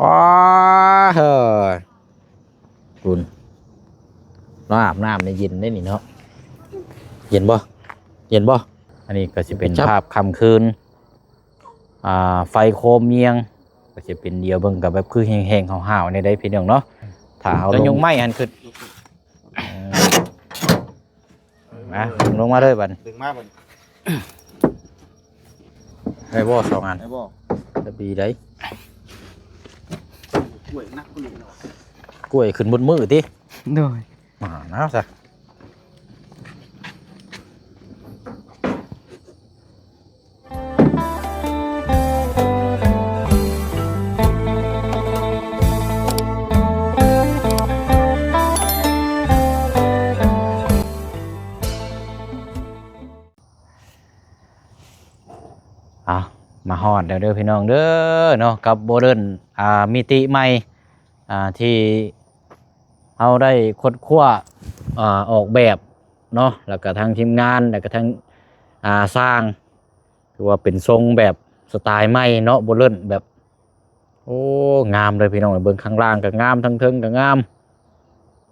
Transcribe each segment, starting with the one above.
ອ້າເຮີຍ ຄຸນ ລາວອາບນ້ຳນີ້ເຢັນເດ້ນີ້ເນາະ ເຢັນບໍ່ ເຢັນບໍ່? ອັນນີ້ກໍຊິເປັນ ຈັບ ພາບຄ່ຳຄືນ ອ່າ ໄຟໂຄມມຽງ ກໍຊິເປັນດຽວເບິ່ງກັບແບບຄືແຫ້ງໆ ຫາວໆ ນີ້ໄດ໋ພີ່ນ້ອງເນາະ ຖ້າເຮົາ ແລ້ວຍົກໄມ້ຫັ້ນຂຶ້ນ ເອີ ມາ ດຶງລົງມາເລີຍບັດນີ້ ດຶງມາບັດນີ້ ໄດ້ບໍ່ສອງອັນ? ໄດ້ບໍ່? ຈະດີໄດ໋ ກ້ວຍໜັກກວ່ານີ້ເນາະ ກ້ວຍຂຶ້ນໝົດມື້ຕິ? ໂດຍ ມານະຊະ. ເອົາ ມາຮອດແລ້ວເດີພີ່ນ້ອງເດີເນາະ ກັບໂບເດີນ ອ່າ ມິຕິໃໝ່ ອ່າ ທີ່ ເຮົາໄດ້ຄົ້ນຄວ້າ ອ່າ ອອກແບບເນາະ ແລ້ວກະທັງທີມງານ ແລ້ວກະທັງ ອ່າ ຊ່າງ ຖືວ່າເປັນຊົງແບບສະຕາຍໃໝ່ເນາະ ໂບເລີນ ແບບ ໂອ້ ງາມເລີຍພີ່ນ້ອງ ເບິ່ງຂ້າງລ່າງກະງາມ ທາງເທິງກະງາມ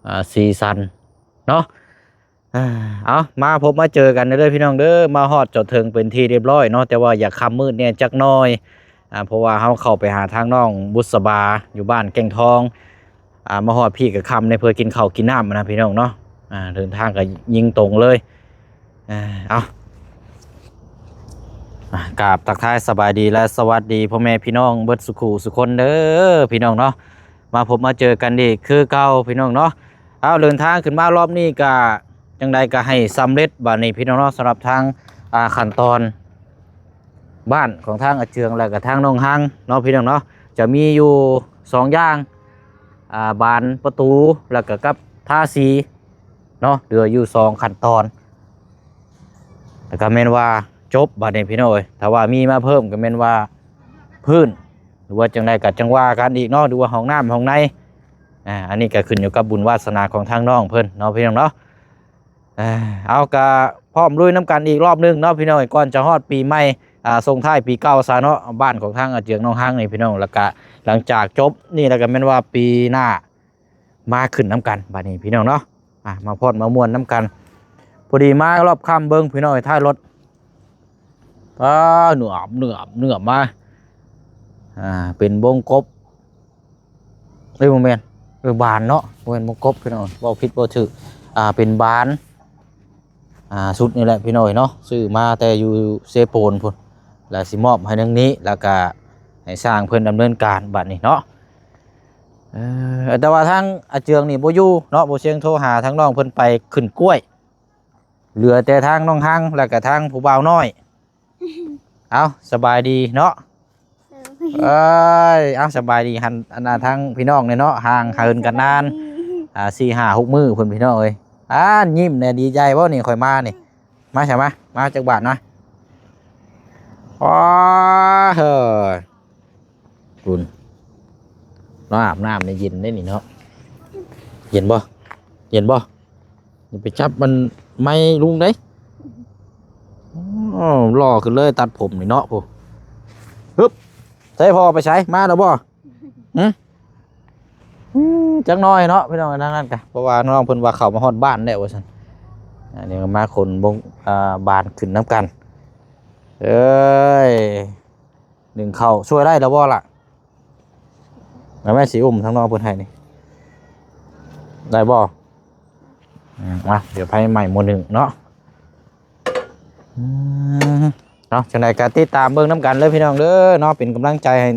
ອ່າ ສີສັນເນາະ. ອ່າ ເອົາ ມາພົບມາເຈີກັນເດີພີ່ນ້ອງເດີ ມາຮອດຈອດເຖິງເປັນທີ່ຮຽບຮ້ອຍເນາະ ແຕ່ວ່າຢາກຄ່ຳມືດແດ່ຈັກໜ້ອຍ ອ່າ ເພາະວ່າເຮົາເຂົ້າໄປຫາທາງນ້ອງບຸດສະບາ ຢູ່ບ້ານແກ້ງທອງ ອ່າ ມາຮອດພີ້ກະຄ່ຳແດ່ ເພື່ອກິນເຂົ້າກິນນ້ຳນະພີ່ນ້ອງເນາະ ອ່າ ເດີນທາງກະຍິງຕົງເລີຍ ອ່າ ເອົາ ອ່າ ກາບທັກທາຍສະບາຍດີ ແລະ ສະຫວັດດີພໍ່ແມ່ພີ່ນ້ອງເບິດສູ່ຄູ່ສູ່ຄົນເດີພີ່ນ້ອງເນາະ ມາພົບມາເຈີກັນອີກຄືເກົ່າພີ່ນ້ອງເນາະ. ເອົາ ເດີນທາງຂຶ້ນມາລອບນີ້ກະ ຈັ່ງໃດກະໃຫ້ສຳເລັດບາດນີ້ພີ່ນ້ອງເນາະ ສຳລັບທາງ ອ່າ ຂັ້ນຕອນບ້ານຂອງທາງອາເຈືອງ ແລະກະທາງນ້ອງຮັງເນາະພີ່ນ້ອງເນາະ ຈະມີຢູ່ສອງຢ່າງ ອ່າ ບານປະຕູ ແລະກະກັບທາສີເນາະ ເຫຼືອຢູ່ສອງຂັ້ນຕອນ ແລະກະແມ່ນວ່າຈົບບາດນີ້ພີ່ນ້ອງເອີຍ ຖ້າວ່າມີມາເພີ່ມກະແມ່ນວ່າພື້ນ ຫຼືວ່າຈັ່ງໃດກະຈັ່ງວ່າກັນອີກເນາະ ຫຼືວ່າຫ້ອງນ້ຳຫ້ອງໃນ ອ່າ ອັນນີ້ກະຂຶ້ນຢູ່ກັບບຸນວາສະໜາຂອງທາງນ້ອງເພິ່ນເນາະພີ່ນ້ອງເນາະ. ເອົາ ກະພ້ອມລຸຍນຳກັນອີກລອບໜຶ່ງເນາະພີ່ນ້ອງ ກ່ອນຈະຮອດປີໃໝ່ ອ່າ ສົ່ງທ້າຍປີເກົ່າຊະເນາະ ບ້ານຂອງທາງອາເຈືອງນ້ອງຮັງນີ້ພີ່ນ້ອງ ແລ້ວກະຫຼັງຈາກຈົບນີ້ແລ້ວກະແມ່ນວ່າປີໜ້າມາຂຶ້ນນຳກັນບາດນີ້ພີ່ນ້ອງເນາະ ອ່າ ມາພ້ອມມາມ່ວນນຳກັນ. ພໍດີມາລອບຄ່ຳເບິ່ງພີ່ນ້ອງ ທ້າຍລົດ ອ້າ ເໜືອບເໜືອບເໜືອບມາ ອ່າ ເປັນວົງກົບ ເອີ ບໍ່ແມ່ນ ເອີ ບານເນາະ ບໍ່ແມ່ນມົງກົບພີ່ນ້ອງ ເວົ້າຜິດເວົ້າຖືກ ອ່າ ເປັນບານ ອ່າ ຊຸດນີ້ແຫຼະພີ່ນ້ອງເນາະ ຊື້ມາແຕ່ຢູ່ເຊໂປນພຸ້ນ ແລ້ວຊິມອບໃຫ້ນາງນີ້ ແລ້ວກະໃຫ້ຊ່າງເພິ່ນດຳເນີນການບາດນີ້ເນາະ. ເອີ ແຕ່ວ່າທາງອາເຈືອງນີ້ບໍ່ຢູ່ເນາະ ບໍ່ຊຽງໂທຫາທາງນ້ອງເພິ່ນໄປຂຶ້ນກ້ວຍ ເຫຼືອແຕ່ທາງນ້ອງຮັງ ແລ້ວກະທາງຜູ້ບ່າວນ້ອຍ ເອົາ ສະບາຍດີເນາະ ເອີຍ ເອົາ ສະບາຍດີ ຫັນອັນນ່າທາງພີ່ນ້ອງແດ່ເນາະ ຫ່າງເຫີນກັນນານ ອ່າ ສີ່ຫ້າຫົກມື້ພຸ້ນພີ່ນ້ອງເອີຍ ອ່າ ຍິ້ມແດ່ ດີໃຈບໍ່ນີ້ ຂ້ອຍມານີ້ ມາຊະ ມາ ມາຈັກບາດນະ ອ້າເຮີຍ ພຸ້ນ ລາວອາບນ້ຳນີ້ເຢັນເດ້ນີ້ເນາະ ເຢັນບໍ່ ເຢັນບໍ່? ຢ່າໄປຈັບມັນໄມ້ລຸງເດ້ ໂອ້ ຫຼໍ່ຂຶ້ນເລີຍຕັດຜົມນີ້ເນາະ ພຸ້ນ ຮຶບ ໃສພໍ່ໄປໃສ ມາແລ້ວບໍ່? ຫຶ ອືມ ຈັກໜ້ອຍເນາະ ພີ່ນ້ອງ ທາງນັ້ນກະ ເພາະວ່ານ້ອງເພິ່ນວ່າເຂົ້າມາຮອດບ້ານແລ້ວວ່າຊັ້ນ ອັນນີ້ກໍມາຂົນບົງ ອ່າ ບານຂຶ້ນນຳກັນ ເອີຍ ໜຶ້ງເຂົ້າຊ່ວຍໄດ້ແລ້ວບໍ່ລະ? ແລ້ວແມ່ຊິອຸ້ມທາງນ້ອງເພິ່ນໃຫ້ນີ້ ໄດ້ບໍ່? ອືມ ມາ ດຽວໄຟໃໝ່ໝໍ້ໜຶ້ງເນາະ ອືມ ເນາະ ຈັ່ງໃດກໍຕິດຕາມເບິ່ງນຳກັນເດີພີ່ນ້ອງເດີເນາະ ເປັນກຳລັງໃຈໃຫ້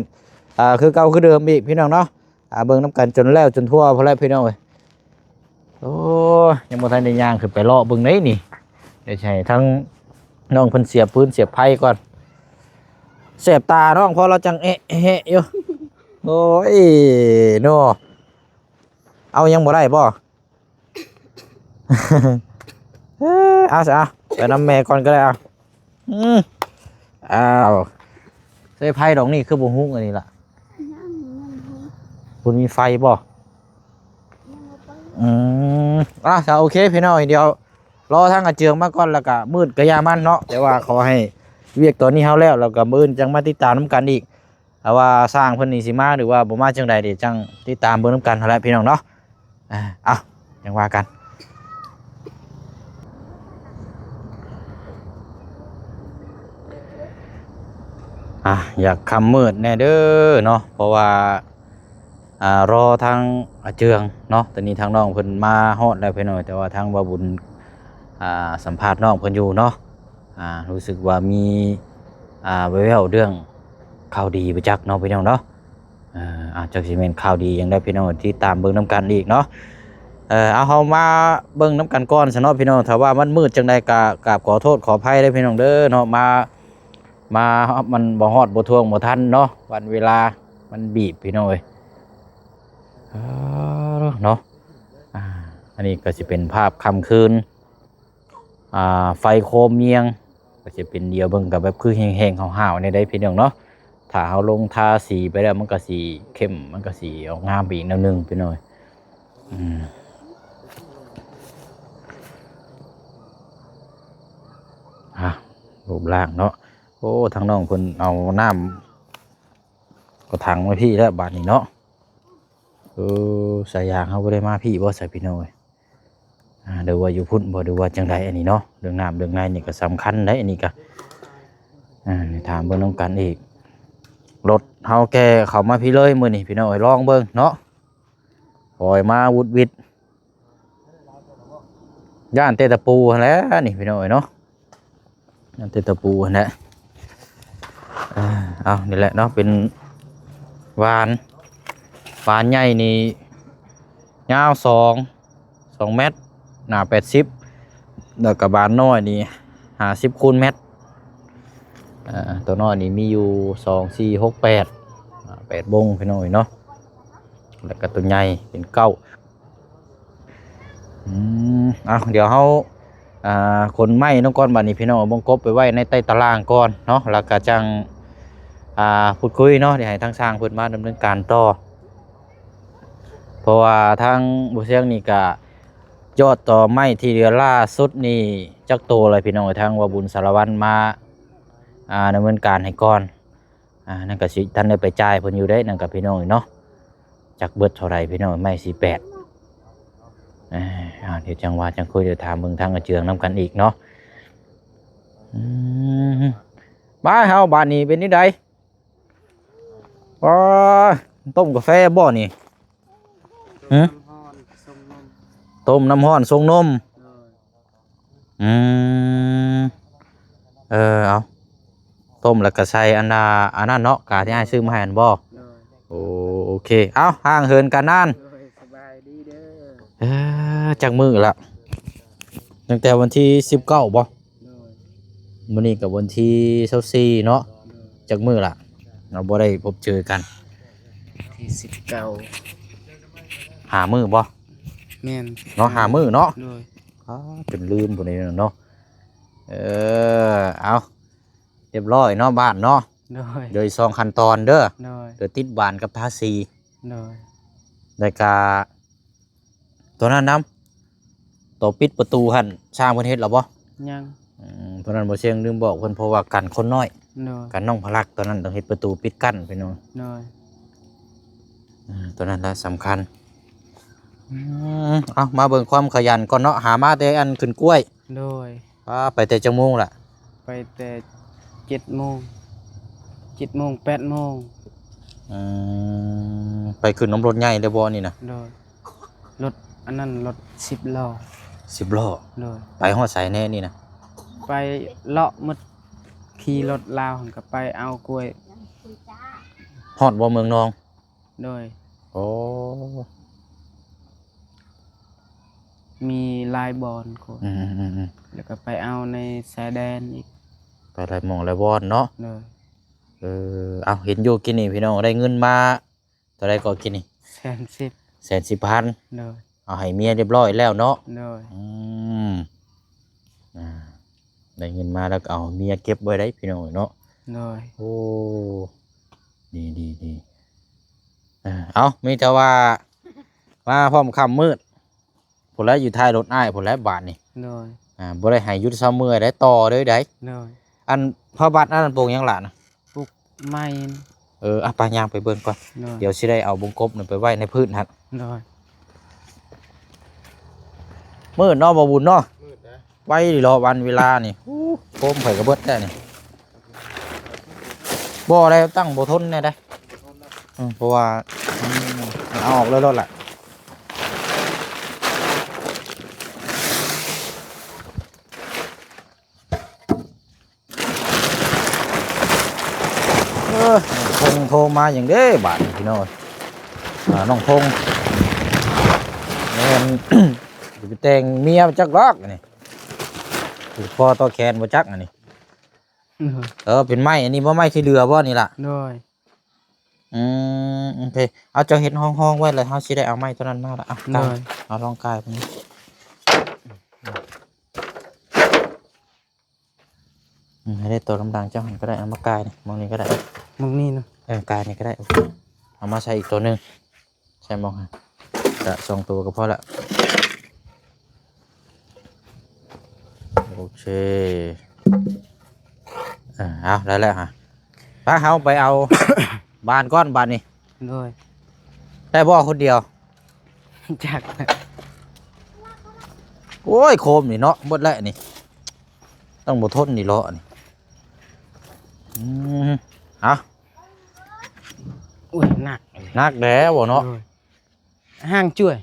ອ່າ ຄືເກົ່າຄືເດີມອີກພີ່ນ້ອງເນາະ ອ່າ ເບິ່ງນຳກັນຈົນແລ້ວຈົນທົ່ວພຸ້ນແຫຼະພີ່ນ້ອງເອີຍ ໂອ້ຍ ຍັງບໍ່ທັນໄດ້ຍ່າງຂຶ້ນໄປເລາະເບິ່ງເດ້ນີ້ ດຽວຊິໃຫ້ທາງນ້ອງເພິ່ນສຽບຟືນສຽບໄຟກ່ອນ ແສບຕານ້ອງ ເພາະລາວຈັ່ງແອະແຫະຢູ່ ໂອ້ຍ ເນາະ ເອົາຍັງບໍ່ໄດ້ບໍ່? ເອີ ເອົາຊະ ເອົາ ໄປນຳແມ່ກ່ອນກໍໄດ້ ເອົາ ອືມ ອ້າວ ໃຊ້ໄຟດອກນີ້ຄືບໍ່ຮຸກອັນນີ້ລະ ຍັງ ຍັງບໍ່ ບໍ່ມີໄຟບໍ່? ຍັງບໍ່ເປີດ ອືມ ອ່າ ຊະ ໂອເຄ ພີ່ນ້ອງ ດຽວລໍທາງອາເຈືອງມາກ່ອນ ແລ້ວກະມືດກະຢ່າມັນເນາະ ແຕ່ວ່າຂໍໃຫ້ວຽກຕອນນີ້ເຮົາແລ້ວ ແລ້ວກະມື້ອື່ນຈັ່ງມາຕິດຕາມນຳກັນອີກ ຖ້າວ່າຊ່າງເພິ່ນນີ້ຊິມາ ຫຼືວ່າບໍ່ມາຈັ່ງໃດ ດຽວຈັ່ງຕິດຕາມເບິ່ງນຳກັນຫັ້ນແຫຼະພີ່ນ້ອງເນາະ. ອ່າ ເອົາ ຈັ່ງວ່າກັນ. ອ່າ ຢາກຄ່ຳມືດແດ່ເດີເນາະ ເພາະວ່າ ອ່າ ລໍທາງອາເຈືອງເນາະ. ຕອນນີ້ທາງນ້ອງເພິ່ນມາຮອດແລ້ວພີ່ນ້ອງ ແຕ່ວ່າທາງບ່າວບຸນ ອ່າ ສຳພາດນ້ອງເພິ່ນຢູ່ເນາະ. ອ່າ ຮູ້ສຶກວ່າມີ ອ່າ ແວ່ວໆເລື່ອງຂ່າວດີບໍ່ຈັກເນາະພີ່ນ້ອງເນາະ. ເອີ ອາ ຈັກຊິແມ່ນຂ່າວດີຫຍັງໃດພີ່ນ້ອງ ຕິດຕາມເບິ່ງນຳກັນອີກເນາະ. ເອີ ເອົາ ເຮົາມາເບິ່ງນຳກັນກ່ອນຊະເນາະພີ່ນ້ອງ. ຖ້າວ່າມັນມືດຈັ່ງໃດກະ ກາບຂໍໂທດຂໍອະໄພເດີພີ່ນ້ອງເດີເນາະ. ມາ ມາ ມັນບໍ່ຮອດບໍ່ທ່ວງບໍ່ທັນເນາະ ວັນເວລາມັນບີບພີ່ນ້ອງເອີຍ. ເອີ ເນາະ ອ່າ ອັນນີ້ກໍຊິເປັນພາບຄ່ຳຄືນ ອ່າ ໄຟໂຄມມຽງ ກໍຈະເປັນດຽວເບິ່ງກັບແບບຄືແຫ້ງໆ ຫາວໆ ແນວໃດພີ່ນ້ອງເນາະ. ຖ້າເຮົາລົງທາສີໄປແລ້ວ ມັນກໍຊິເຂັ້ມ ມັນກໍຊິອອກງາມໄປອີກແນວໜຶ່ງພີ່ນ້ອງ. ອືມ ອ່າ ຮູບຮ່າງເນາະ. ໂອ້ ທາງນ້ອງເພິ່ນເອົານ້ຳ ກໍຖັງໄວ້ພີ້ແລ້ວບາດນີ້ເນາະ. ເອີ ສາຍຢາງເຮົາບໍ່ໄດ້ມາພີ້ບໍ່ ສາຍພີ່ນ້ອງເອີຍ? ອ່າ ຫຼືວ່າຢູ່ພຸ້ນບໍ່ ຫຼືວ່າຈັ່ງໃດ? ອັນນີ້ເນາະ ເລື່ອງນ້ຳເລື່ອງໃນນີ້ກໍສຳຄັນໄດ໋ ອັນນີ້ກໍ ອ່າ ຖາມເບິ່ງນຳກັນອີກ. ລົດເຮົາແກ່ເຂົ້າມາພີ້ເລີຍມື້ນີ້ພີ່ນ້ອງເອີຍ ລອງເບິ່ງເນາະ. ປ່ອຍມາວຸດວິດ ຢ້ານແຕ່ຕະປູຫັ້ນແຫຼະນີ້ພີ່ນ້ອງເອີຍເນາະ. ອັນຕິດຕະປູຫັ້ນແຫຼະ. ເອີ ເອົາ ນີ້ແຫຼະເນາະ ເປັນວານ ວານໃຫຍ່ນີ້ຍາວສອງ ສອງແມັດ ໜາແປດສິບ ແລ້ວກະບານນ້ອຍນີ້ຫ້າສິບຄູນແມັດ. ເອີ ຕົວນ້ອຍນີ້ມີຢູ່ສອງ ສີ່ ຫົກ ແປດ ອ່າ ແປດວົງພີ່ນ້ອງເອີຍເນາະ. ແລ້ວກະຕົວໃຫຍ່ເປັນເກົ້າ. ອືມ ເອົາ ດຽວເຮົາ ອ່າ ຂົນໄມ້ນຳກ່ອນ ບາດນີ້ພີ່ນ້ອງ ເອົາບົງກົບໄປໄວ້ໃນໃຕ້ຕາລ່າງກ່ອນເນາະ ແລ້ວກະຈັ່ງ ອ່າ ພູດຄຸຍເນາະ ດຽວໃຫ້ທາງຊ່າງເພິ່ນມາດຳເນີນການຕໍ່. ເພາະວ່າທາງບໍ່ຊຽງນີ້ກະຍອດຕໍໄມ້ທີ່ເຫຼືອລ່າສຸດນີ້ຈັກໂຕແລ້ວພີ່ນ້ອງ ທາງວ່າບຸນສາລະວັນມາ ອ່າ ດຳເນີນການໃຫ້ກ່ອນ. ອ່າ ນັ້ນກໍຊິທັນໄດ້ໄປຈ່າຍເພິ່ນຢູ່ເດ້ ນັ້ນກໍພີ່ນ້ອງເນາະ ຈັກເບິດເທົ່າໃດພີ່ນ້ອງ ໄມ້ສີ່ແປດ. ເອີ ເອົາ ດຽວຈັ່ງວ່າຈັ່ງຄຸຍ ດຽວຖາມເບິ່ງທາງອາເຈືອງນຳກັນອີກເນາະ. ອືມ ມາເຮົາບາດນີ້ເປັນຈັ່ງໃດ? ໂອ້ຍ ຕົ້ມກາແຟບໍ່ນີ້? ຫື? ຕົ້ມນ້ຳຮ້ອນຊົງນົມ. ໂດຍ. ອືມ ເອີ ເອົາ ຕົ້ມແລ້ວກໍໃສ່ອັນນ່າ ອັນນັ້ນເນາະ ກາທີ່ອ້າຍຊື້ມາໃຫ້ຫັ້ນບໍ່? ໂດຍ. ໂອ ໂອເຄ ເອົາ ຫ່າງເຫີນກັນນານ. ໂດຍ ສະບາຍດີເດີ. ເອີ ຈັກມື້ລະ? ຕັ້ງແຕ່ວັນທີສິບເກົ້າບໍ່? ໂດຍ. ມື້ນີ້ກໍວັນທີຊາວສີ່ເນາະ. ໂດຍ. ຈັກມື້ລະ ເຮົາບໍ່ໄດ້ພົບເຈີກັນ? ທີສິບເກົ້າ ຫ້າມື້ບໍ່? ແມ່ນ ເນາະ ຫ້າມື້ເນາະ. ໂດຍ. ອ້າ ຈົນລືມພຸ້ນເດເນາະ. ເອີ ເອົາ ຮຽບຮ້ອຍເນາະ ບ້ານເນາະ. ໂດຍ. ໂດຍສອງຂັ້ນຕອນເດີ. ໂດຍ. ໂດຍ ຕິດບານກັບທາສີ. ໂດຍ. ແລ້ວກະຕົວນັ້ນນຳ ຕົວປິດປະຕູຫັ້ນ ຊ່າງເພິ່ນເຮັດແລ້ວບໍ່? ຍັງ. ອືມ ຕົວນັ້ນບໍ່ຊຽງລືມບອກເພິ່ນ ເພາະວ່າກັນຄົນນ້ອຍ. ໂດຍ. ກັນນ້ອງພະລັກ ຕົວນັ້ນຕ້ອງເຮັດປະຕູປິດກັ້ນພີ່ນ້ອງ. ໂດຍ. ອ່າ ຕົວນັ້ນລະສຳຄັນ. ອືມ ເອົາ ມາເບິ່ງຄວາມຂະຫຍັນກ່ອນເນາະ ຫາມາແຕ່ອັນຂຶ້ນກ້ວຍ. ໂດຍ. ອ່າ ໄປແຕ່ຈັກໂມງລະ? ໄປແຕ່ເຈັດໂມງ ເຈັດໂມງ ແປດໂມງ. ອືມ ໄປຂຶ້ນນຳລົດໃຫຍ່ເລີຍບໍ່ນີ້ນະ? ໂດຍ. ລົດອັນນັ້ນລົດສິບລໍ້. ສິບລໍ້. ໂດຍ. ໄປຮອດໃສແດ່ນີ້ນະ? ໄປເລາະໝົດ ຂີ່ລົດລາວຫັ້ນກໍໄປເອົາກ້ວຍ. ຮອດບໍ່ເມືອງນອງ? ໂດຍ. ໂອ້ ມີຫຼາຍບ່ອນໂຄດ. ອືມໆໆໆ. ແລ້ວກໍໄປເອົາໃນຊາຍແດນອີກ. ໄປຫຼາຍໝ່ອງຫຼາຍບ່ອນເນາະ. ໂດຍ. ເອີ ເອົາ ເຫັນຢູ່ກີ້ນີ້ພີ່ນ້ອງ ໄດ້ເງິນມາເທົ່າໃດກໍກີ້ນີ້? ແສນສິບ. ແສນສິບພັນ. ໂດຍ. ເອົາໃຫ້ເມຍຮຽບຮ້ອຍແລ້ວເນາະ. ໂດຍ. ອືມ ອ່າ ໄດ້ເງິນມາແລ້ວກໍເອົາເມຍເກັບໄວ້ໄດ໋ພີ່ນ້ອງເນາະ. ໂດຍ. ໂອ້ ດີໆໆ. ເອີ ເອົາ ມີແຕ່ວ່າມາພ້ອມຄ່ຳມືດ ພຸ້ນແຫຼະ ຢູ່ທ້າຍລົດອ້າຍພຸ້ນແຫຼະບາດນີ້. ໂດຍ. ອ່າ ບໍ່ໄດ້ໃຫ້ຢຸດເຊົາເມື່ອຍໄດ໋ ຕໍ່ເລີຍໄດ໋. ໂດຍ. ອັນຜ້າບັດອັນນັ້ນປູກຫຍັງຫຼານະ? ປູກໄມ້. ເອີ ອ່ະ ໄປ ຍ່າງໄປເບິ່ງກ່ອນ. ໂດຍ ດຽວຊິໄດ້ເອົາວົງກົບນັ້ນໄປໄວ້ໃນພື້ນຫັ້ນ. ໂດຍ ມືດເນາະ ບໍ່ບຸນເນາະ. ມືດນະ. ໄວເນາະ ວັນເວລານີ້. ໂອ້ ໂຄມຂ້ອຍກໍເບິດແທ້ນີ້. ບໍ່ໄດ້ ຕັ້ງບໍ່ທົນແນ່ໃດ. ບໍ່ທົນແລ້ວ. ອືມ ເພາະວ່າ ອືມ ເອົາອອກເລີຍໂລດລະ. ເອີ ນ້ອງພົງໂທມາຫຍັງເດ້ບາດນີ້ ພີ່ນ້ອງ. ອ່າ ນ້ອງພົງ ແມ່ນ ຊິໄປແຕ່ງເມຍຈັກດອກນີ້ ຜູກຄໍຕໍ່ແຂນບໍ່ຈັກອັນນີ້. ເອີ ເປັນໄມ້ອັນນີ້ບໍ່ ໄມ້ຂີ້ເຫຼືອບໍ່ນີ້ລະ? ໂດຍ. ອືມ ໂອເຄ ເອົາ ເຈົ້າເຮັດຫ້ອງໆໄວ້ ແລ້ວເຮົາຊິໄດ້ເອົາໄມ້ຕົວນັ້ນມາລະ. ເອົາ ໂດຍ ເອົາລອງກາຍເບິ່ງ. ອືມ ໃຫ້ໄດ້ໂຕດຳໆເຈົ້າຫັ້ນກໍໄດ້ ເອົາມາກາຍນີ້ ໝ່ອງນີ້ກໍໄດ້ ໝ່ອງນີ້ເນາະ. ເອີ ກາຍນີ້ກໍໄດ້ ເອົາມາໃສ່ອີກໂຕໜຶ່ງ ໃສ່ໝ່ອງຫັ້ນ ກະສອງໂຕກໍພໍລະ. ໂອເຄ ເອີ ເອົາ ໄດ້ແລ້ວຮະ. ໄປ ເຮົາໄປເອົາບານກ່ອນບາດນີ້. ໂດຍ. ໄດ້ບໍ່ຄົນດຽວ? ຈັກ. ໂອ້ຍ ໂຄມນີ້ເນາະ ເບິດແລ້ວນີ້ ຕ້ອງບໍ່ທົນນີ້ເລາະນີ້. ອືມ ເອົາ. ໂອ້ຍ ໜັກ ໜັກແດ່ບໍ່ເນາະ. ໂດຍ. ຫ່າງຈ້ວຍ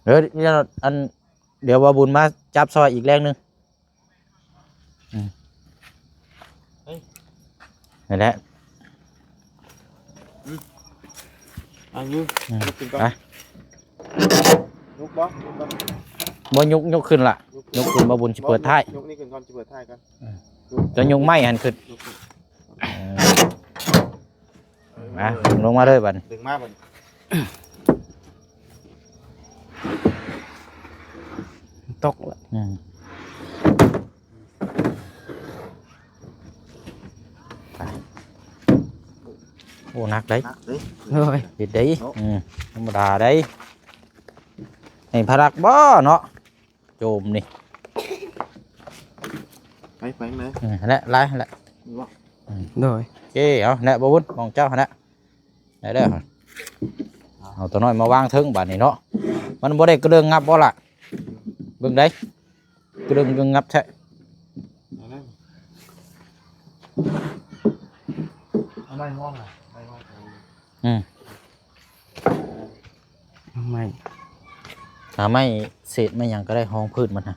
ເດີ ອັນ ດຽວວ່າບຸນມາຈັບຊ່ອຍອີກແລງໜຶ່ງ. ອືມ ເຮີ້ຍ ນັ້ນແຫຼະ. ອືມ ອາຍຸ ອືມ ຍົກຂຶ້ນກ່ອນ ໄປ ຍົກບໍ່? ຍົກບໍ່? ບໍ່ ຍົກ ຍົກຂຶ້ນລະ ຍົກ ຍົກຂຶ້ນ ບໍ່ບຸນຊິເປີດທ້າຍ ຍົກນີ້ຂຶ້ນກ່ອນ ຊິເປີດທ້າຍກ່ອນ. ອືມ ຍົກ ເຈົ້າຍົກໄມ້ຫັ້ນຂຶ້ນ ຍົກຂຶ້ນ ເອີ ມາ ດຶງລົງມາເລີຍບັດນີ້ ດຶງມາບັດນີ້ ຕົກລະ. ອືມ ໄປ ໂອ້ ໜັກເດ້ ໜັກເດ້ ໂດຍ ເຮັດໄດ້ ເນາະ ອືມ ທຳມະດາໄດ໋ ໃຫ້ພະລັກບໍ່ເນາະ. ໂຈມນີ້ ໄປ ໄປທາງໃດ? ເອີ ຫັ້ນແຫຼະ ລາຍຫັ້ນແຫຼະ ນີ້ບໍ່? ອືມ ໂດຍ ໂອເຄ ເອົາແຫຼະ ບໍ່ບຸນ ຂອງເຈົ້າຫັ້ນແຫຼະ ໄດ້ແລ້ວ. ເອົາຕົວນ້ອຍມາວາງເທິງບາດນີ້ເນາະ ມັນບໍ່ໄດ້ກະເດີງງັບບໍ່ລະ? ເບິ່ງໄດ໋ ກະເດີງງັບແທ້ ເອົາໄມ້ມອງນະ ໄມ້ມອງ ອືມ. ເອົາໄມ້ ຫາໄມ້ເສດໄມ້ຫຍັງກໍໄດ້ຮອງພື້ນມັນຫັ້ນ.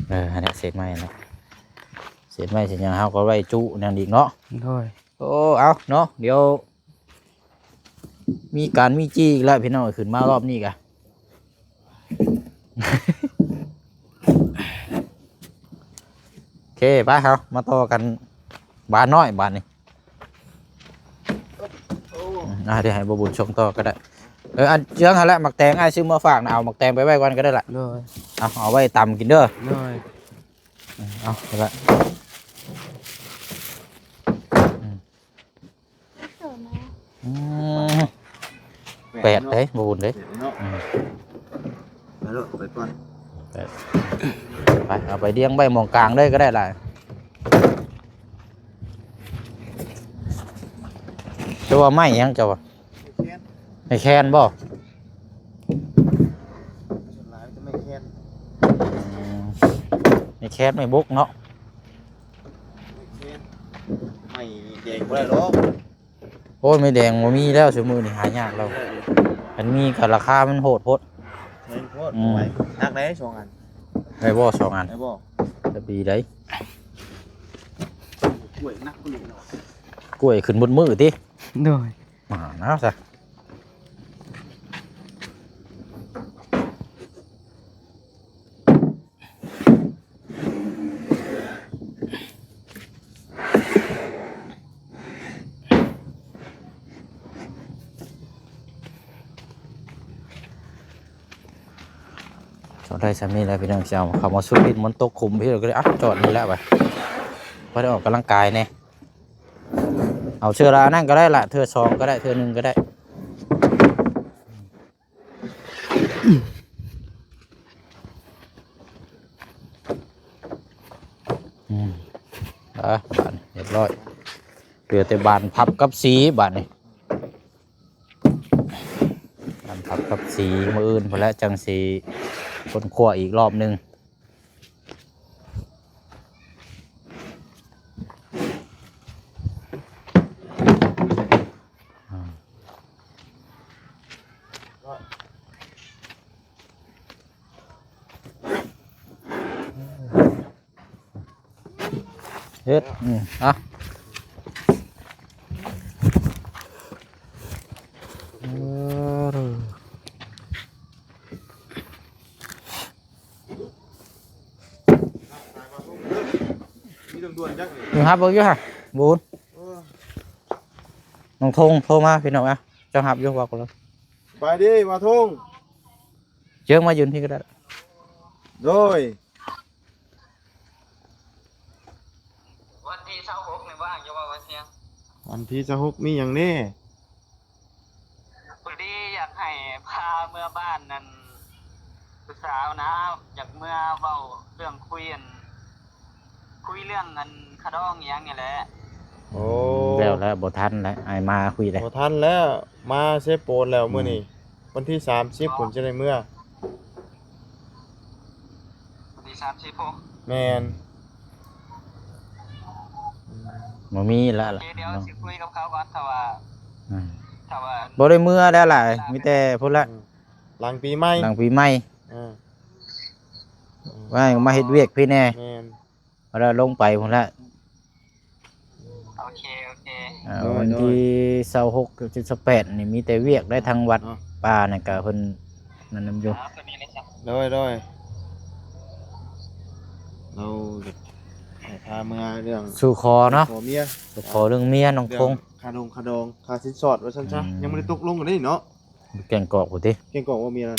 ເອີ ຫັ້ນແຫຼະ ເສດໄມ້ຫັ້ນແຫຼະ ເສດໄມ້ເສດຫຍັງເຮົາກໍໄວ້ຈຸແນວນີ້ເນາະ. ໂດຍ. ໂອ້ ເອົາເນາະ ດຽວມີການມີຈີ້ອີກແລ້ວພີ່ນ້ອງ ຂຶ້ນມາຮອບນີ້ກະ ໂອເຄ ໄປ ເຮົາມາຕໍ່ກັນບານນ້ອຍບາດນີ້. ອ່າ ດຽວໃຫ້ບໍ່ບຸນສົ່ງຕໍ່ກໍໄດ້. ເອີ ອັນເຈືອງຫັ້ນແຫຼະ ໝາກແຕງອ້າຍຊື້ມາຝາກນະ ເອົາໝາກແຕງໄປໄວ້ກ່ອນກໍໄດ້ລະ. ໂດຍ. ເອົາ ເອົາໄວ້ຕຳກິນເດີ. ໂດຍ. ເອົາ ເອົາລະ ອືມ ອືມ ແປດເດ້ ບໍ່ບຸນເດ້. ອືມ ໄປໂລດ ໄປກ່ອນ ໄປ ໄປ ເອົາໄປລຽງໄວ້ໝ່ອງກາງເລີຍກໍໄດ້ລະ. ເຈົ້າວ່າໄມ້ຫຍັງເຈົ້າວ່າ? ໄມ້ແຄນ ໄມ້ແຄນບໍ່? ສ່ວນຫຼາຍເປັນໄມ້ແຄນ. ອືມ ໄມ້ແຄນ ໄມ້ບົກເນາະ. ໄມ້ແຄນ ໄມ້ແດງບໍ່ໄດ້ດອກ. ໂອ້ຍ ໄມ້ແດງບໍ່ມີແລ້ວ ຊຸມື້ນີ້ຫາຍາກແລ້ວ. ຄັນມີກໍລາຄາມັນໂຫດໂພດ. ແພງໂພດ. ອືມ ໄວ້ ໜັກໄດ໋ສອງອັນ. ໄດ້ບໍ່ສອງອັນ? ໄດ້ບໍ່? ຈະດີໄດ໋. ກ້ວຍໜັກກວ່ານີ້ເນາະ. ກ້ວຍຂຶ້ນໝົດມື້ຕິ? ໂດຍ. ມານະຊະ. ເອົາໄດ້ສ່ຳນີ້ແຫຼະພີ່ນ້ອງ. ຊິເອົາເຂົ້າມາຊຸດດິນ ມັນຕົກຂຸມພີ່ນ້ອງ ກໍເລີຍ ອ່ະ ຈອດນີ້ແຫຼະ ໄປ ພໍໄດ້ອອກກຳລັງກາຍແດ່. ເອົາເທື່ອລະອັນນັ້ນກໍໄດ້ລະ ເທື່ອສອງກໍໄດ້ ເທື່ອໜຶ່ງກໍໄດ້. ອືມ ອືມ ອືມ ອ່ະ ບາດນີ້ຮຽບຮ້ອຍ ເຫຼືອແຕ່ບານພັບກັບສີບາດນີ້ ບານພັບກັບສີ ມື້ອື່ນພຸ້ນແຫຼະ ຈັ່ງຊິຄົ້ນຄວ້າອີກລອບໜຶ່ງ. ເຮັດ ອືມ ອ່ະ ເອີ ມີເລື່ອງດ່ວນຈັກນີ້ ຍັງຮັບເບິ່ງຢູ່ຫະ ບຸນ ເອີ ນ້ອງທົງໂທມາ ພີ່ນ້ອງ ອ່ະ ເຈົ້າຮັບຢູ່ ເວົ້າກັນເລີຍ ສະບາຍດີ ບ່າວທົງ ເຈີມາຢືນພີ້ກໍໄດ້ ໂດຍ ວັນທີຊາວຫົກນີ້ວ່າງຢູ່ບໍ່ ວັນທີ ວັນທີຊາວຫົກມີຫຍັງແດ່? ພໍດີຢາກໃຫ້ພາເມືອບ້ານນັ້ນ ຜູ້ສາວນະ ຢາກເມືອເວົ້າເລື່ອງຄຸຍ ອັນ ຄຸຍເລື່ອງ ອັນ ຂະດອງອີ່ຫຍັງນີ້ແຫຼະ. ໂອ້ ແລ້ວແລ້ວ ບໍ່ທັນແລ້ວ ອ້າຍມາຄຸຍແລ້ວ ບໍ່ທັນແລ້ວ ມາເຊໂປນແລ້ວ ອືມ ມື້ນີ້ ວັນທີສາມສິບພຸ້ນຈະໄດ້ເມືອ ວັນທີສາມສິບ ແມ່ນ ບໍ່ມີລະ ໂອເຄ ດຽວຊິຄຸຍກັບເຂົາກ່ອນ ຖ້າວ່າ ອືມ ຖ້າວ່າ ບໍ່ໄດ້ເມືອແລ້ວລະ ມີແຕ່ພຸ້ນລະ ອືມ ຫຼັງປີໃໝ່ ຫຼັງປີໃໝ່ ເອີ ອືມ ວ່າມາເຮັດວຽກພີ້ແດ່ ແມ່ນ ແລ້ວລົງໄປພຸ້ນລະ ໂອເຄ ໂອເຄ ອ່າ ໂດຍ ວັນທີ ໂດຍ ຊາວຫົກ ຊາວແປດນີ້ມີແຕ່ວຽກໄດ້ ທາງວັດ ເນາະ ປ່ານັ້ນກະເພິ່ນນັ້ນນຳຢູ່ ໂດຍ ໂດຍ ລາວໃຫ້ພາເມືອເລື່ອງສູ່ຂໍເນາະ ຂໍເມຍ ສູ່ຂໍເລື່ອງເມຍນ້ອງ ເລື່ອງ ທົງ ຄ່າດົງຄ່າດອງ ຄ່າສິນສອດວ່າຊັ້ນຊະ ອືມ ຍັງບໍ່ໄດ້ຕົກລົງກັນເດ້ເນາະ ແກ້ງກອກພຸ້ນຕິ ແກ້ງກອກບໍ່ມີແລ້ວ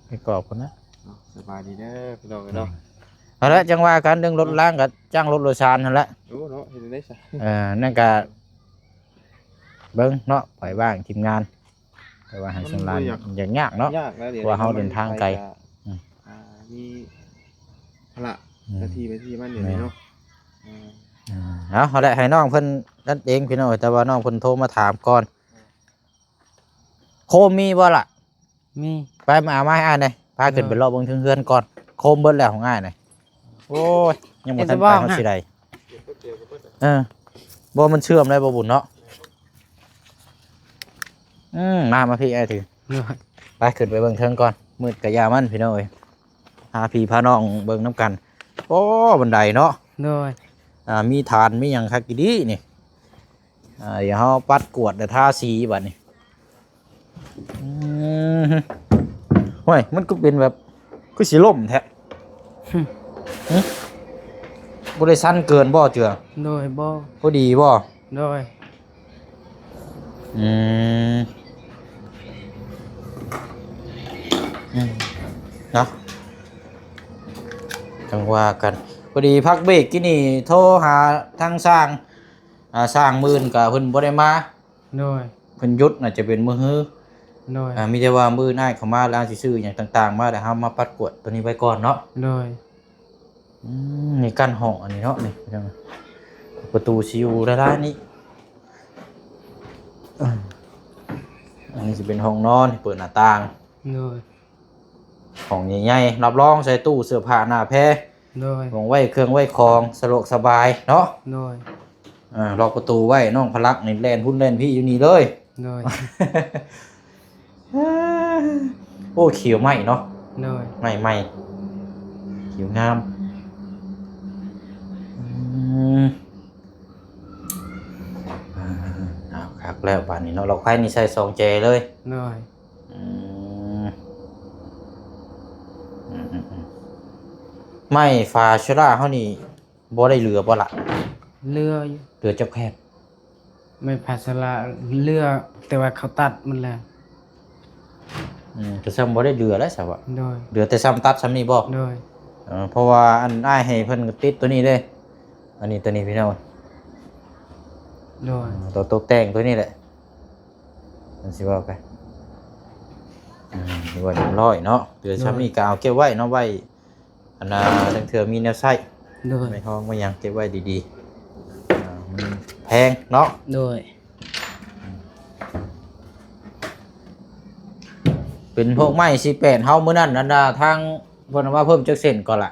ແກ້ງກອກພຸ້ນນະ ເນາະ ສະບາຍດີເດີພີ່ນ້ອງເອີຍເນາະ ອືມ ເອົາລະ ຈັ່ງວ່າກັນເລື່ອງລົດລາງກໍຈ້າງລົດໂດຍສານຫັ້ນແຫຼະ ໂອ້ເນາະ ເຮັດຈັ່ງໃດຊະ ເອີ ນັ້ນກໍເບິ່ງເນາະ ໄປວ່າງທີມງານ ແຕ່ວ່າໃຫ້ ມັນ ສຳລານ ບໍ່ຢາກ ຢາກຍາກເນາະ ຍາກນະ ເພາະວ່າເຮົາເດີນທາງໄກ ອືມ ອ່າ ມີພາລະ ອືມ ໜ້າທີ່ໄປທີ່ມັນຢູ່ ແມ່ນ ນີ້ເນາະ ອືມ ເອົາ ເອົາແຫຼະ ໃຫ້ນ້ອງເພິ່ນນັ້ນເອງພີ່ນ້ອງ ແຕ່ວ່ານ້ອງເພິ່ນໂທມາຖາມກ່ອນ ໂຄມມີບໍ່ລະ? ມີ ໄປ ມາ ເອົາມາໃຫ້ອ້າຍແດ່ ພາຂຶ້ນ ເອີ ໄປເລາະເບິ່ງເທິງເຮືອນກ່ອນ ໂຄມເບິດແລ້ວຂອງອ້າຍນະ ໂອ້ຍ ຍັງບໍ່ທັນໄປ ເຫັນແຕ່ວ່າ ເຮົາຊິໄດ້ ເອີ ບໍ່ ມັນເຊື່ອມໄດ້ບໍ່ບຸນເນາະ ອືມ ມາ ມາພີ້ອ້າຍຖື ໂດຍ ໄປ ຂຶ້ນໄປເບິ່ງເທິງກ່ອນ ມືດກະຢ່າມັນ ພີ່ນ້ອງເອີຍ ພາພີ່ພານ້ອງເບິ່ງນຳກັນ ໂອ້ ບັນໄດເນາະ ໂດຍ ອ່າ ມີຖານ ມີຫຍັງຄັກອີ່ຫຼີນີ້ ອ່າ ດຽວເຮົາປັດກວດ ແລ້ວທາສີບາດນີ້ ອືມ ຫ້ວຍ ມັນກໍເປັນແບບ ຄືຊິລົ້ມແທ້ ຫຶ ຫຶ ບໍ່ໄດ້ຊັນເກີນບໍ່ເຈືອ? ໂດຍ ບໍ່ ພໍດີບໍ່? ໂດຍ ອືມ ອືມ ເນາະ ຈັ່ງວ່າກັນ ພໍດີພັກເບຣກກີ້ນີ້ໂທຫາທາງຊ່າງ ອ່າ ຊ່າງມື້ອື່ນກະເພິ່ນບໍ່ໄດ້ມາ ໂດຍ ເພິ່ນຢຸດ ອາດຈະເປັນມື້ຮື ໂດຍ ອ່າ ມີແຕ່ວ່າມື້ອື່ນອ້າຍເຂົ້າມາ ລາວຊິຊື້ຫຍັງຕ່າງໆມາ ແລ້ວເຮົາມາປັດກວດໂຕນີ້ໄວ້ກ່ອນເນາະ ໂດຍ ອືມ ນີ້ກັ້ນຫ້ອງອັນນີ້ເນາະ ນີ້ ປະຕູຊິຢູ່ດ້ານນີ້ ອັນນີ້ຊິເປັນຫ້ອງນອນ ເປີດໜ້າຕ່າງ ໂດຍ ຫ້ອງໃຫຍ່ໆ ຮັບຮອງໃສ່ຕູ້ເສື້ອຜ້າໜ້າແພ ໂດຍ ໝ່ອງໄວ້ເຄື່ອງໄວ້ຂອງ ສະດວກສະບາຍເນາະ ໂດຍ ອ່າ ລັອກປະຕູໄວ້ ນ້ອງພະລັກນີ້ແລ່ນພຸ້ນແລ່ນພີ້ຢູ່ນີ້ເລີຍ ໂດຍ ໂອ້ ຂຽວໃໝ່ເນາະ ໂດຍ ໃໝ່ໆ ຂຽວງາມ ອືມ ເອົາ ຄັກແລ້ວບາດນີ້ເນາະ ລັອກໄຟນີ້ໃສ່ສອງແຈເລີຍ ໂດຍ ອືມ ອືມໆໆ ໄມ້ຝາເຊລາເຮົານີ້ບໍ່ໄດ້ເຫຼືອບໍ່ລະ? ເຫຼືອຢູ່ ເຫຼືອຈັກແຜ່ນ? ໄມ້ຝາເຊລາເຫຼືອ ແຕ່ວ່າເຂົາຕັດມັນແລ້ວ ອືມ ກໍຊ່ຳບໍ່ໄດ້ເຫຼືອແລ້ວຊະວະ ໂດຍ ເຫຼືອແຕ່ຊ່ຳຕັດຊ່ຳນີ້ບໍ່? ໂດຍ ເອີ ເພາະວ່າອັນອ້າຍໃຫ້ເພິ່ນຕິດໂຕນີ້ເດ້ ອັນນີ້ ໂຕນີ້ພີ່ນ້ອງ ໂດຍ ໂຕຕົກແຕ່ງໂຕນີ້ແຫຼະ ມັນຊິເວົ້າໄປ ອືມ ຖືວ່າຮຽບຮ້ອຍເນາະ ເຫຼືອຊ່ຳນີ້ ໂດຍ ກໍເອົາເກັບໄວ້ເນາະ ໄວ້ ອັນນ່າ ລາງເທື່ອມີແນວໃຊ້ ໂດຍ ໄມ້ຮອງໄມ້ຫຍັງເກັບໄວ້ດີໆ ອ່າ ມັນແພງເນາະ ໂດຍ ເປັນພວກໄມ້ສີ່ແປດເຮົາມື້ນັ້ນ ອັນນ່າ ທາງເພິ່ນວ່າເພີ່ມຈັກເຊັນກ່ອນລະ?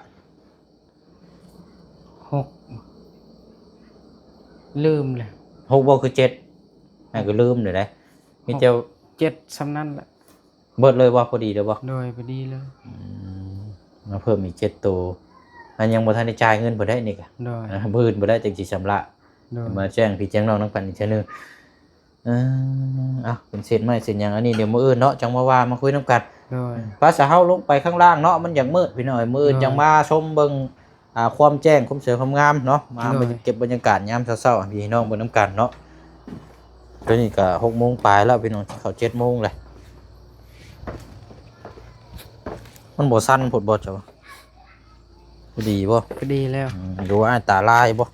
ຫົກ ລືມແລ້ວ ຫົກບໍ່ຄືເຈັດ? ໃຫ້ກໍລືມເລີຍເດ້ ມີແຕ່ ເຈັດ ສ່ຳນັ້ນແຫຼະ ເບິດເລີຍບໍ່? ພໍດີເລີຍບໍ່? ໂດຍ ພໍດີເລີຍ ອືມ ມາເພີ່ມອີກເຈັດໂຕ ອັນຍັງບໍ່ທັນໄດ້ຈ່າຍເງິນເພິ່ນໄດ້ນີ້ກະ ໂດຍ ອ່າ ມື້ອື່ນພຸ້ນໄດ້ຈັ່ງຊິຊຳລະ ໂດຍ ມາແຈ້ງພີ່ແຈ້ງນ້ອງນຳກັນອີກເທື່ອໜຶ່ງ ເອີ ເອົາ ເປັນເສດໄມ້ເສດຫຍັງ ອັນນີ້ດຽວມື້ອື່ນເນາະ ຈັ່ງມາເວົ້າມາຄຸຍນຳກັນ ໂດຍ ໄປຊະ ເຮົາລົງໄປຂ້າງລ່າງເນາະ ມັນຢາກມືດພີ່ນ້ອງເອີຍ ມື້ອື່ນ ໂດຍ ຈັ່ງມາຊົມເບິ່ງ ອ່າ ຄວາມແຈ້ງ ຄວາມສວຍຄວາມງາມເນາະ ມາ ໂດຍ ເກັບບັນຍາກາດຍາມເຊົ້າໆ ໃຫ້ພີ່ນ້ອງເບິ່ງນຳກັນເນາະ ຕອນນີ້ກະຫົກໂມງປາຍແລ້ວພີ່ນ້ອງ ຊິເຂົ້າເຈັດໂມງແລ້ວ ມັນບໍ່ສັ່ນໂພດບໍ່ເຈົ້າ? ພໍດີບໍ່? ພໍດີແລ້ວ ອືມ ຫຼືວ່າອ້າຍຕາລາຍບໍ່?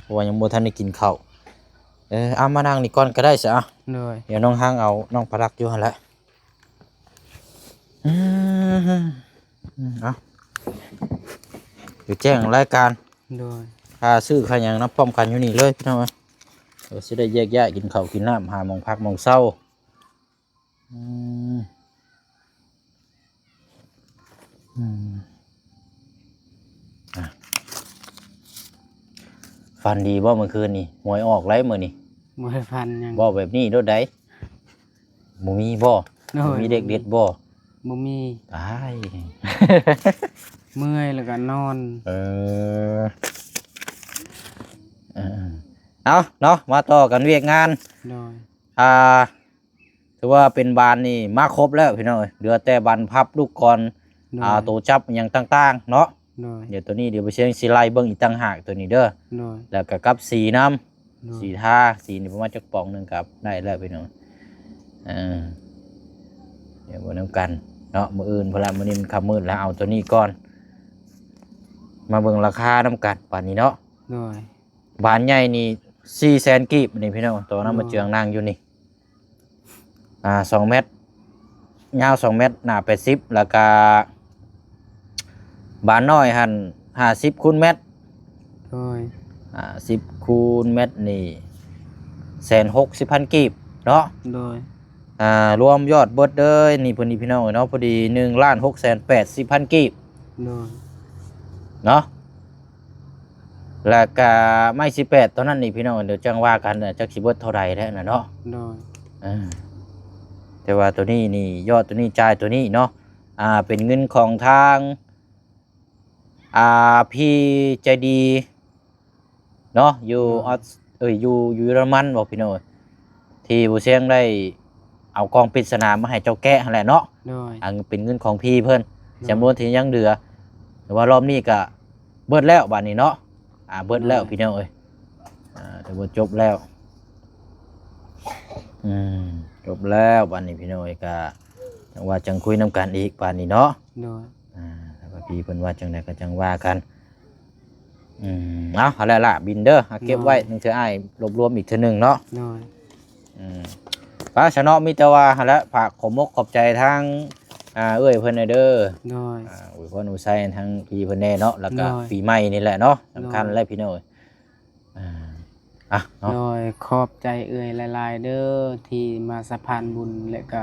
ເພາະວ່າຍັງບໍ່ທັນໄດ້ກິນເຂົ້າ ເອີ ເອົາມານັ່ງນີ້ກ່ອນກໍໄດ້ຊະ ໂດຍ ດຽວນ້ອງຮັງເອົານ້ອງປາລັກຢູ່ຫັ້ນແຫຼະ ອືມ ເອົາ ດຽວແຈ້ງລາຍການ ໂດຍ ຄ່າຊື້ຄ່າຫຍັງນຳພ້ອມກັນຢູ່ນີ້ເລີຍພີ່ນ້ອງເອີຍ ເອີ ຊິໄດ້ແຍກຍ້າຍກິນເຂົ້າກິນນ້ຳ ຫາໝ່ອງພັກໝ່ອງເຊົາ ອືມ ອືມ ອ່ະ ຝັນດີບໍ່ມື້ຄືນນີ້? ຫວຍອອກໄດ໋ມື້ນີ້ ບໍ່ໄດ້ຝັນຫຍັງ ເວົ້າແບບນີ້ໂລດໄດ໋ ບໍ່ມີບໍ່? ໂດຍ ບໍ່ມີເດັກເດັດບໍ່? ບໍ່ມີ ຕາຍ ເມື່ອຍແລ້ວກໍນອນ ເອີ ເອີ ເອົາເນາະ ມາຕໍ່ກັນວຽກງານ ໂດຍ ອ່າ ຖືວ່າເປັນບານນີ້ມາຄົບແລ້ວພີ່ນ້ອງເອີຍ ເຫຼືອແຕ່ບານພັບລູກກອນ ໂດຍ ອ່າ ໂຕຈັບຫຍັງຕ່າງໆເນາະ ໂດຍ ດຽວໂຕນີ້ດຽວບໍ່ຊຽງຊິໄລ່ເບິ່ງອີກຕ່າງຫາກໂຕນີ້ເດີ ໂດຍ ແລ້ວກໍກັບສີນຳ ໂດຍ ສີທາ ສີນີ້ປະມານຈັກປອງໜຶ່ງກໍໄດ້ແລ້ວພີ່ນ້ອງ ເອີ ດຽວເບິ່ງນຳກັນເນາະ ມື້ອື່ນພຸ້ນລະ ມື້ນີ້ມັນຄ່ຳມືດແລ້ວ ເອົາໂຕນີ້ກ່ອນ ມາເບິ່ງລາຄານຳກັນບາດນີ້ເນາະ ໂດຍ ບານໃຫຍ່ນີ້ສີ່ແສນກີບນີ້ພີ່ນ້ອງ ໂຕນັ້ນ ໂດຍ ມາເຈືອງນັ່ງຢູ່ນີ້ ອ່າ ສອງແມັດ ຍາວສອງແມັດ ໜາແປດສິບ ແລ້ວກະບານນ້ອຍຫັ້ນຫ້າສິບຄູນແມັດ ໂດຍ ຫ້າສິບຄູນແມັດນີ້ແສນຫົກສິບພັນກີບເນາະ ໂດຍ ອ່າ ລວມຍອດເບິດເລີຍນີ້ ເພິ່ນນີ້ພີ່ນ້ອງເອີຍເນາະ ພໍດີໜຶ່ງລ້ານຫົກແສນແປດສິບພັນກີບ ໂດຍ ເນາະ ແລ້ວກະໄມ້ສິບແປດ ຕອນນັ້ນນີ້ພີ່ນ້ອງ ດຽວຈັ່ງວ່າກັນ ຈັກຊິເບິດເທົ່າໃດແທ້ນະເນາະ ໂດຍ ເອີ ແຕ່ວ່າໂຕນີ້ນີ້ ຍອດໂຕນີ້ ຈ່າຍໂຕນີ້ເນາະ ອ່າ ເປັນເງິນຂອງທາງ ອ່າ ພີ່ໃຈດີເນາະ ຢູ່ ໂດຍ ອອສ ເອີຍ ຢູ່ ຢູ່ເຢຍລະມັນບໍພີ່ນ້ອງ ທີ່ບໍ່ຊຽງໄດ້ເອົາກ່ອງປິດສະໜາມາໃຫ້ເຈົ້າແກະຫັ້ນແຫຼະເນາະ ໂດຍ ອັນເປັນເງິນຂອງພີ່ເພິ່ນ ໂດຍ ຈຳນວນທີ່ຍັງເຫຼືອ ແຕ່ວ່າລອບນີ້ກະເບິດແລ້ວບາດນີ້ເນາະ ອ່າ ເບິດແລ້ວ ໂດຍ ພີ່ນ້ອງເອີຍ ອ່າ ຖືວ່າຈົບແລ້ວ ອືມ ຈົບແລ້ວບາດນີ້ ພີ່ນ້ອງເອີຍ ກະຈັ່ງວ່າຈັ່ງຄຸຍນຳກັນອີກບາດນີ້ເນາະ ໂດຍ ອ່າ ຖ້າວ່າພີ່ເພິ່ນວ່າຈັ່ງໃດກໍຈັ່ງວ່າກັນ ອືມ ເອົາ ຫັ້ນແຫຼະລະ ບິນເດີ ເກັບໄວ້ ໂດຍ ໜຶ່ງເທື່ອອ້າຍລວບລວມອີກເທື່ອໜຶ່ງເນາະ ໂດຍ ອືມ ໄປຊະເນາະ ມີແຕ່ວ່າຫັ້ນແຫຼະ ຝາກຂອບມົກຂອບໃຈທາງ ອ່າ ເອື້ອຍເພິ່ນແດ່ເດີ ໂດຍ ອ່າ ອວຍພອນອວຍໄຊທາງພີ່ເພິ່ນແດ່ເນາະ ແລ້ວກໍ ໂດຍ ປີໃໝ່ນີ້ແຫຼະເນາະ ສຳຄັນ ໂດຍ ແຫຼະພີ່ນ້ອງ ອ່າ ອ່ະເນາະ ໂດຍ ຂອບໃຈເອື້ອຍຫຼາຍໆເດີ ທີ່ມາສະພານບຸນ ແລະກະ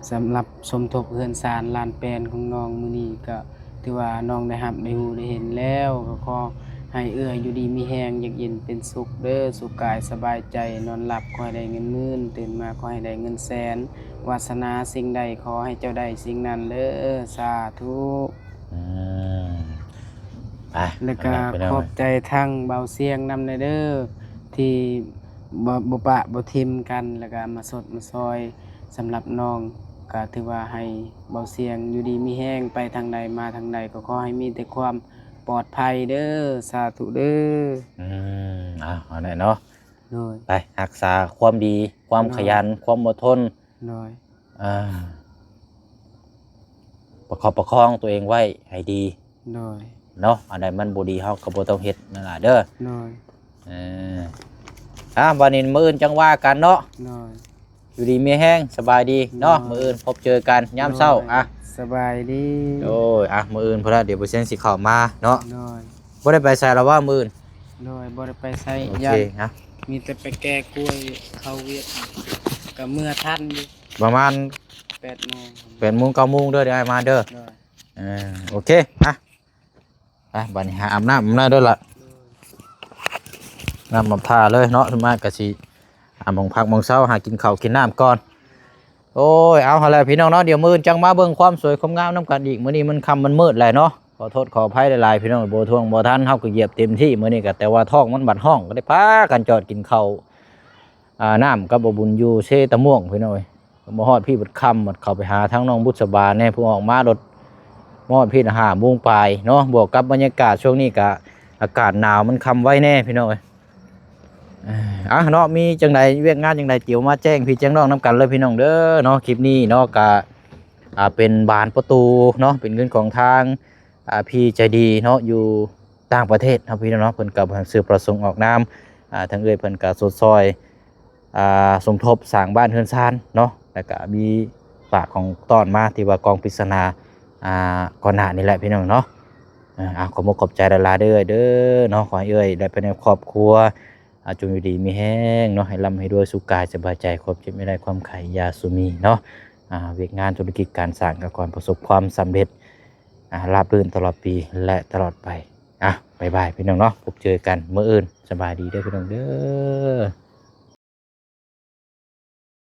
ສຳລັບສົມທົບເຮືອນຊານລານແປນຂອງນ້ອງມື້ນີ້ ກະຖືວ່ານ້ອງໄດ້ຮັບໄດ້ຮູ້ໄດ້ເຫັນແລ້ວ ກໍຂໍໃຫ້ເອື້ອຍຢູ່ດີມີແຮງ ຢາກເຢັນເປັນສຸກເດີ ສຸກກາຍສະບາຍໃຈ ນອນຫຼັບຂໍໃຫ້ໄດ້ເງິນໝື່ນ ຕື່ນມາຂໍໃຫ້ໄດ້ເງິນແສນ ວາສະໜາສິ່ງໃດຂໍໃຫ້ເຈົ້າໄດ້ສິ່ງນັ້ນເດີ ສາທຸ. ອືມ ໄປ ແລ້ວກະ ພີ່ນ້ອງ ຂອບໃຈທາງເບົາຊຽງນຳແດ່ເດີ ທີ່ບໍ່ ບໍ່ປະບໍ່ຖິ້ມກັນ ແລ້ວກະມາຊົດມາຊ່ອຍ ສຳລັບນ້ອງ ກະຖືວ່າໃຫ້ເບົາຊຽງຢູ່ດີມີແຮງ ໄປທາງໃດມາທາງໃດ ກໍຂໍໃຫ້ມີແຕ່ຄວາມປອດໄພເດີ ສາທຸເດີ. ອືມ ເອົາ ເອົາແຫຼະເນາະ ໂດຍ ໄປຮັກສາຄວາມດີ ຄວາມຂະຫຍັນ ໂດຍ ຄວາມອົດທົນ ໂດຍ ອ່າ ປະຄັບປະຄອງຕົວເອງໄວ້ໃຫ້ດີ ໂດຍ ເນາະ ອັນໃດມັນບໍ່ດີເຮົາກໍບໍ່ຕ້ອງເຮັດນັ້ນລະເດີ ໂດຍ ເອີ ອ່າ ບາດນີ້ມື້ອື່ນຈັ່ງວ່າກັນເນາະ ໂດຍ ຢູ່ດີມີແຮງ ສະບາຍດີເນາະ ໂດຍ ມື້ອື່ນພົບເຈີກັນຍາມເຊົ້າ ໂດຍ ອ່ະ ສະບາຍດີ ໂດຍ ອ່ະ ມື້ອື່ນພຸ້ນລະ ດຽວບໍ່ຊຽງຊິເຂົ້າມາເນາະ ໂດຍ ບໍ່ໄດ້ໄປໃສລະວ່າມື້ອື່ນ? ໂດຍ ບໍ່ໄດ້ໄປໃສ ໂອເຄ ຢ້ານ ຮະ ມີແຕ່ໄປແກ່ກ້ວຍເຂົ້າວຽກ ກໍເມືອທັນຢູ່ ປະມານ ແປດໂມງ ແປດໂມງ ເກົ້າໂມງເດີ ດຽວອ້າຍມາເດີ ໂດຍ ເອີ ໂອເຄ ມາ ໄປ ບັດນີ້ຫາອາບນ້ຳ ອາບນ້ຳເດີລະ ໂດຍ ນ້ຳມາທາເລີຍເນາະ ມາກະຊິ ຫາໝ່ອງພັກໝ່ອງເຊົາ ຫາກິນເຂົ້າກິນນ້ຳກ່ອນ. ໂອ້ຍ ເອົາຫັ້ນແຫຼະພີ່ນ້ອງເນາະ ດຽວມື້ອື່ນຈັ່ງມາເບິ່ງຄວາມສວຍຄວາມງາມນຳກັນອີກ. ມື້ນີ້ມັນຄ່ຳມັນມືດແຫຼະເນາະ ຂໍໂທດຂໍອະໄພຫຼາຍໆ ພີ່ນ້ອງ ບໍ່ທວງບໍ່ທັນ ເຮົາກໍຢຽບເຕັມທີ່ມື້ນີ້ກໍ ແຕ່ວ່າທ້ອງມັນບັດຮ້ອງ ກໍໄດ້ພາກັນຈອດກິນເຂົ້າ ອ່າ ນ້ຳກັບບໍ່ບຸນຢູ່ເຊຕະມ່ວງ ພີ່ນ້ອງເອີຍ. ມາຮອດພີ້ບັດຄ່ຳ ບັດເຂົ້າໄປຫາທາງນ້ອງບຸດສະບາແດ່ ເພິ່ນອອກມາລົດ ມາຮອດພີ້ຫ້າໂມງປາຍເນາະ. ບວກກັບບັນຍາກາດຊ່ວງນີ້ກະອາກາດໜາວ ມັນຄ່ຳໄວແດ່ພີ່ນ້ອງເອີຍ. ອ່າ ເນາະ ມີຈັ່ງໃດ ວຽກງານຈັ່ງໃດ ດຽວມາແຈ້ງພີ່ແຈ້ງນ້ອງນຳກັນເລີຍພີ່ນ້ອງເດີເນາະ. ຄລິບນີ້ເນາະ ກະ ອ່າ ເປັນບານປະຕູເນາະ ເປັນເງິນຂອງທາງ ອ່າ ພີ່ໃຈດີເນາະ ຢູ່ຕ່າງປະເທດເນາະ ພີ່ນ້ອງເນາະ. ເພິ່ນກໍບໍ່ທັນຊື່ປະສົງອອກນາມ ອ່າ ທາງເອື້ອຍເພິ່ນກໍຊົດຊ່ອຍ ອ່າ ສົມທົບສ້າງບ້ານເຮືອນຊານເນາະ ແລ້ວກະມີຝາກຂອງຕ້ອນມາທີ່ວ່າກອງປຣິດສະໜາ ອ່າ ກ່ອນໜ້ານີ້ແຫຼະພີ່ນ້ອງເນາະ. ເອີ ເອົາ ຂອບມຸກຂອບໃຈຫຼາຍໆເດີ ເດີເນາະ. ຂໍໃຫ້ເອື້ອຍ ແລະ ພາຍໃນຄອບຄົວ ອ່າ ຈົ່ງຢູ່ດີມີແຮງເນາະ ໃຫ້ລ່ຳໃຫ້ລວຍ ສຸກກາຍສະບາຍໃຈ ຄວາມເຈັບຢ່າໄດ້ ຄວາມໄຂ້ຢ່າສູ່ມີເນາະ. ອ່າ ວຽກງານທຸລະກິດການສ້າງກໍຂໍໃຫ້ປະສົບຄວາມສຳເລັດ ອ່າ ລາບລື່ນຕະຫຼອດປີ ແລະ ຕະຫຼອດໄປ. ອ່ະ ບາຍບາຍ ພີ່ນ້ອງເນາະ ພົບເຈີກັນມື້ອື່ນ. ສະບາຍດີເດີ ພີ່ນ້ອງເດີ.